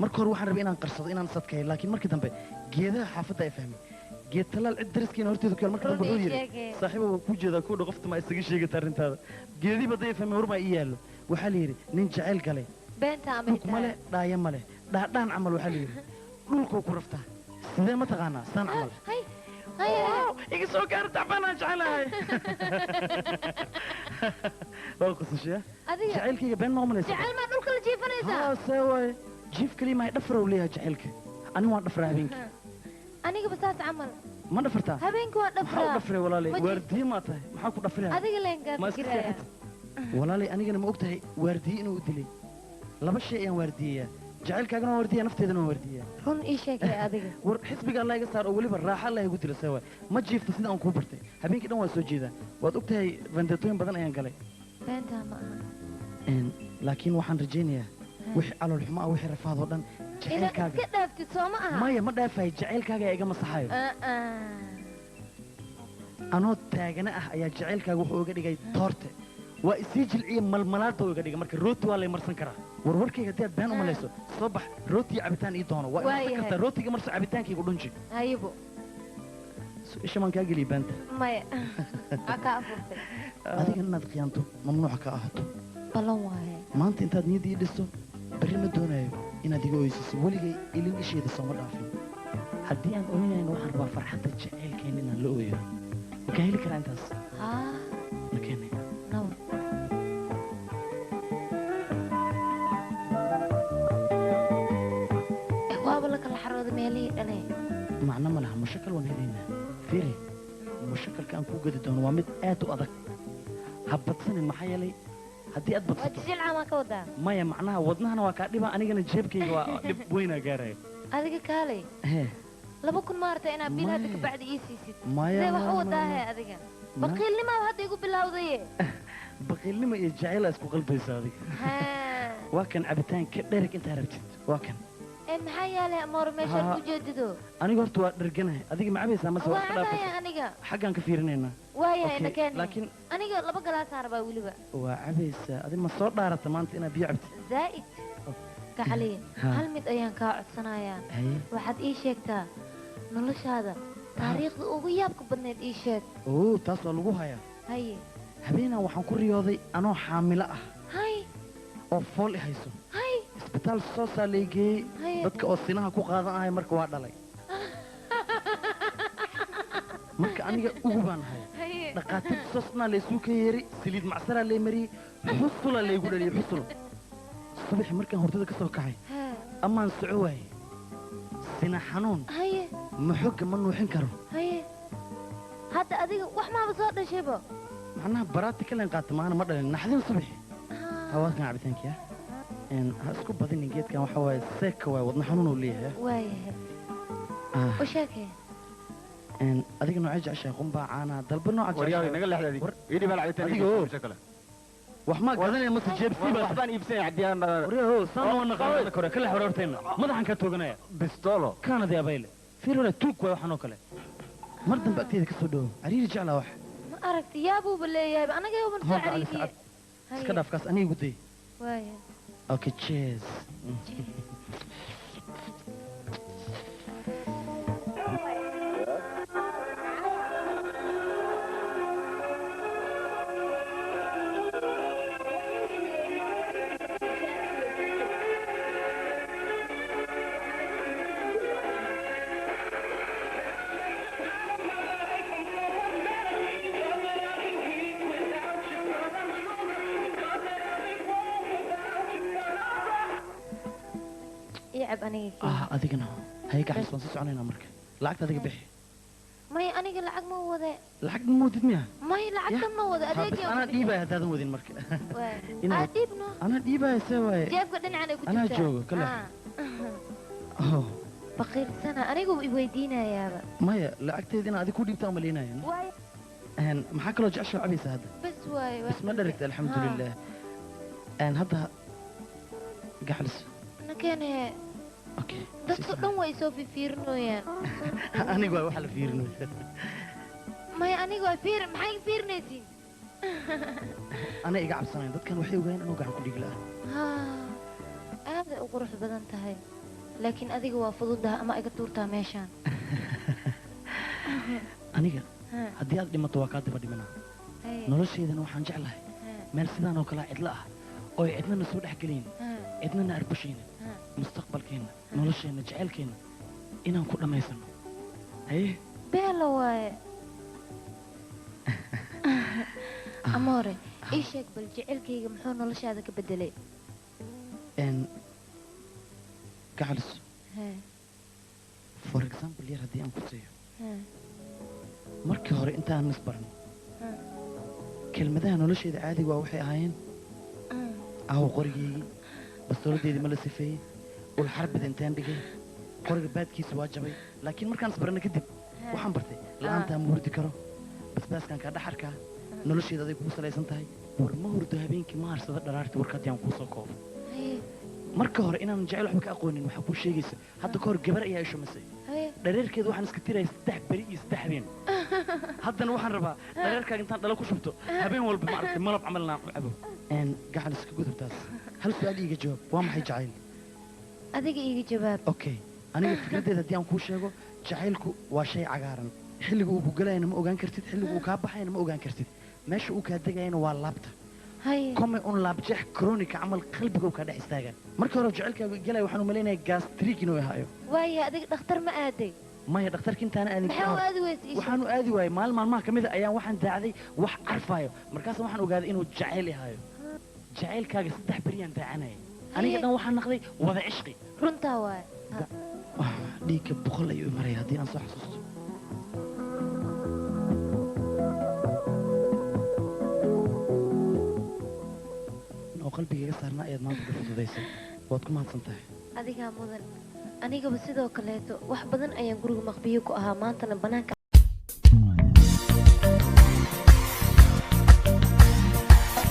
Marka hore waxaan rabay inaan qarsado inaan sadkayo, laakiin markii dambe geedaha xaafadda ay fahmay. Geed talaal cid dariskiina horteeda ku yaal marka dambe wuxuu yidhi saaxiibo waan kuu jeedaa kuwa qofta ma isaga sheegata arrintaada. Geedihiiba hadday fahmeen war maa ii yaallo. Waxaa la yidhi nin jacayl galay beenta ama dhug male dhaaya male dhaadhaan camal waxaa la yidhi dhulkuu ku raftaa. Sidee ma taqaanaa saan camal? Hay hay iga soo gaar tacbaan aan jecelahay. Waa qosashiya. Adiga jacaylkayga been ma umalaysa? Jacayl maa dhulka la jiifanaysaa? Haa see waaye. Jiif kaliya maahay dhafar uu leeyahay jacaylka. Anigu waan dhafraa habeenkii. Anigaba saas camal. Ma dhafartaa? Habeenkii waan maxaa u dhafraa. dhafray walaalay? Ma jiif- Waardiye maa tahay? Maxaa ku dhafraya? Adiga leen kaa ma iska fikiraya. seexatay? Walaalay anigana ma og tahay waardiye inuu u dilay. Laba shay ayaan waardiyeyaa. Jacaylkaagana waan waardiyaa, nafteedana waan waardiyaa. Run ii sheegay adiga. War xisbiga Allah iga saar oo weliba raaxa Allah igu dilo see waay. Ma jiifto sida aan kuu bartay. Habeenkii dhan waan soo jeedaa. Waad og tahay vandeetooyin badan ayaan galay. Beentaa ma aha. Laakiin waxaan rajaynayaa wixii calool xumo ah wixii rafaad oo dhan Inaad jacaylkaaga. iska dhaaftid soo ma aha? Maya ma dhaafayo jacaylkaaga ayaa iga masaxayo. Ah, ah. Anoo taagana ah ayaa jacaylkaaga wuxuu iga dhigay toorte. Waa isii jilciye malmalaad buu iga dhigay marka rooti waa lay marsan karaa. Warwarkayga haddii aad been u malayso soo bax rooti iyo cabitaan ii doono. Waa i marsan Waayahay. kartaa rootiga marso cabitaankaygu dhunji. Hayibo. Isha maan kaa geliya beenta. Maya. Aa kaa afurtay. Adiga inaad khiyaanto mamnuuca ka ahaato. Ballan waaye. Maanta intaad niyadda ii dhisto berri ma doonayo inaad iga oysiso. Weligay ilin isheeda sooma dhaafin. Haddii aan ooynayno waxaan rabaa farxadda jacaylkeena inaan la ooyo. Ma kaa heli karaa intaas? Haa. Ma keenay? Nawr. Waaba la kala xarooday meelihii dhane. Macno ma laha mushakal waan helaynaa. Fiiri mushakalka aan kuu gadi doono waa mid aad u adag. Ha badsanin maxaa yeelay haddii aad Waa badsato jijilcaa maa ka wadaa? Maya macnaha wadnahana waa kaa dhiba anigana jeebkayga waa dhib weynaa gaaraya. Adiga kaalay. Hee 2000 maarta inaad bil hadda Maya. ka bacdi ii siisid. Maya, Sidee wax u maya, wadaa maya. hee adiga? Ma- Baqiilnimaa hadda igu bilowdaye. Baqiilnimo iyo jacayl aa isku qalbaysa adiga. Haa. Waa kan cabitaan ka dhereg intaa rabtid. Waa kan. Ee maxaa yeelay amoor meeshaad Haa. ku jeedido? Aniga horta waa dherganahay. Adiga ma cabaysaa mase waa Waa iska dhaafaysaa? cabaya aniga. Xaggaan ka fiirinaynaa. Waayahay Okay, na keenay. laakiin Aniga 2 galaas aan rabaa weliba. waa cabaysaa. Adi ma soo dhaarata maanta inaad biyo cabtid? Zaa'id. Gacaliye, Haa. hal mid ayaan kaa codsanayaa. Haye. Waxaad ii sheegtaa noloshaada taariikhda ugu yaabka badneed ii sheeg. Oo taas waa lagu hayaa. Haye. Habeenaan waxaan ku riyooday anoo xaamilo ah Hay. oo fool i hayso. Hay. Isbitaal soo saa lay geeyey Haye. dadka oo sinaha ku qaadan ahay marka waa dhalay. Marka aniga ugu baan ahay. Haye. Dhaqaatiir soosnaa laysuu ka yeeray, saliid macsaraa lay mariyey, xusulaa laygu dhaliyey xusul. Subaxii markaan hurdada ka soo kacay Haa. amaan soco waayey. Sina xanuun Haye. ma xogga ma nuuxin karo. Haye. Hadda adiga wax maaba soo dhashayba. Macnaha baraati kaleen qaata maana ma dhalin naxdin subaxii. Haa. Hawaaskan cabitaankii ah. Ha isku badinin geedkan waxa waaye seeka waaye wadna xanuun uu leeyahay. Waayahay. Ah. U sheekee. Adiga noocee jeceshahay qumbaa caanaha dalba nooca Waryahay jeceshahay. naga leexda adiga. War- Ii dhib hal cabitaan Adiga oo. mushakala. Wax ma gadanaya mase jeebsii baa. Waxbaan iibsanaya haddii aan Waryahow saan waa naqaana kore kala xoroortayna madaxan ka tooganaya. Bistolo. Kaanadi abayle. Fiir wala tuug waay waxaan oo kale. Mar dambe agteeda ka soo dhawo. Cariiri jeclaa wax. Ma aragti yaabuuba leeyahay anaga yaaban soo Hooga cali cariiriye. sacad. Iska dhaaf kaas aniga igu day. Waayahay. Okay, cheers. Ii cab aniga kii. Ah, adigana. Hay gaxis waan sii soconaynaa marka. Lacagta adiga bixi. Maya aniga lacag ma wade. Lacag ma moodid miya? Maya lacagtan ma wade Ha, bas adeegyo. anaa dhiibaya haddaadan wadin marka. Waay. Inaad- Aa dhiibno. Anaa dhiibaya see waaye. Jeebka dhinacan ay ku Anaa jirtaa. joogo, kale. Haa. Oh, Baqiilsana anigu i weydiinayaaba. maya lacagteeda inaan adiga ku dhiibta aan malaynaya. Waay Maxaa kaloo jeceshahay oo cabaysaa hadda? bas waaye. Bas ma dherigta alxamdulilah. Hadda gaxlis. Na keenee. Okay. Dadku dhan way soo fiirfiirinayaan. Anigu waa waxa la fiirinaya. Maya anigu waa fiir maxay fiirinaysiin? Ana iga cabsanayn dadkan waxay ogaayeen inuu gacan ku dhig la'aan. Haa. Aad ay u qurux badan tahay. Laakiin adiga waa fududaha ama iga tuurtaa meeshaan. Aniga haddii aad dhimato waa kaa daba dhimanaa. Noloshaydana waxaan jeclahay meel sidaan oo kale cidla ah oo ay cidnana soo dhex gelayn, cidnana arbushayna, mustaqbalkeenna, nolosheenna, jacaylkeenna inaan ku dhammaysano. Haye beelo waaye. Amoore, ii sheeg bal jecelkayga muxuu noloshaada ka bedelay? Gacalis, for example yar haddii aan ku siiyo, markii hore intaan isbaran kelmadaha nolosheeda caadiga waa waxay ahaayeen aawo qorigeygii, bastooladeedii ma la sifeeyey, ul xarbida intaan dhigay, qoriga baadkiisa waa jabay. Laakiin markaan isbarana kadib waxaan bartay la'aantaa ma hurdi karo, basbaaskan kaa dhaxarkaa, nolosheeda aday kugu salaysan tahay. War ma hurdo habeenkii, ma harsada dharaartii. Warka haddii aan kuu soo koobo, marka hore inaan jecel waxba ka aqoonin waxaa kuu sheegaysa hadda ka hor gabar ayaa ishumisay. Dhareerkeeda waxaan iska tiraya 3 beri iyo 3 habeen. Haddana waxaan rabaa dhareerkaaga intaan dhalo ku shubto habeen walba ma aragtay malab camal inaan u cabo. Gacal, iska gudubtaas, hal su'aal iiga jawaab: waa maxay jacayl? Adiga iiga jawaab. Okay, aniga fikraddeeda haddii aan kuu sheego, jacaylku waa shay cagaaran. Xilliga uu ku galayana ma ogaan kartid, xilliga uu kaa baxayana ma ogaan kartid, meesha uu kaa degayana waa laabta. Kome un laabjeex kronika camal qalbiga uu kaa dhex istaagaa. Markii hore jacaylkaagu galaya waxaan u malaynayaa gastriig inuu ahaayo. Waaya, adiga dhakhtar ma aaday? Maya, dhakhtarka intaana aadin maxaa u aadi weysay? Waxaan u aadi waayey maalin maalmaha ka mid a ayaan waxaan daacday wax carfaayo, markaas waxaan ogaaday inuu jacayl ahaayo. Jacaylkaaga 3 beriyaan daacanayay, aniga dhan waxaan naqday wada cishqi. Runtaa waay. Dhiigga 100 ayuu i maraya haddii aan soo xasuusto. Oo qalbigayga saarnaa ayaad maanta ka fududaysay, waad ku mahadsan tahay. Adigaa mudan. Anigaba sidoo kaleeto wax badan ayaan guriga maqbiyo ku ahaa, maantana bannaanka.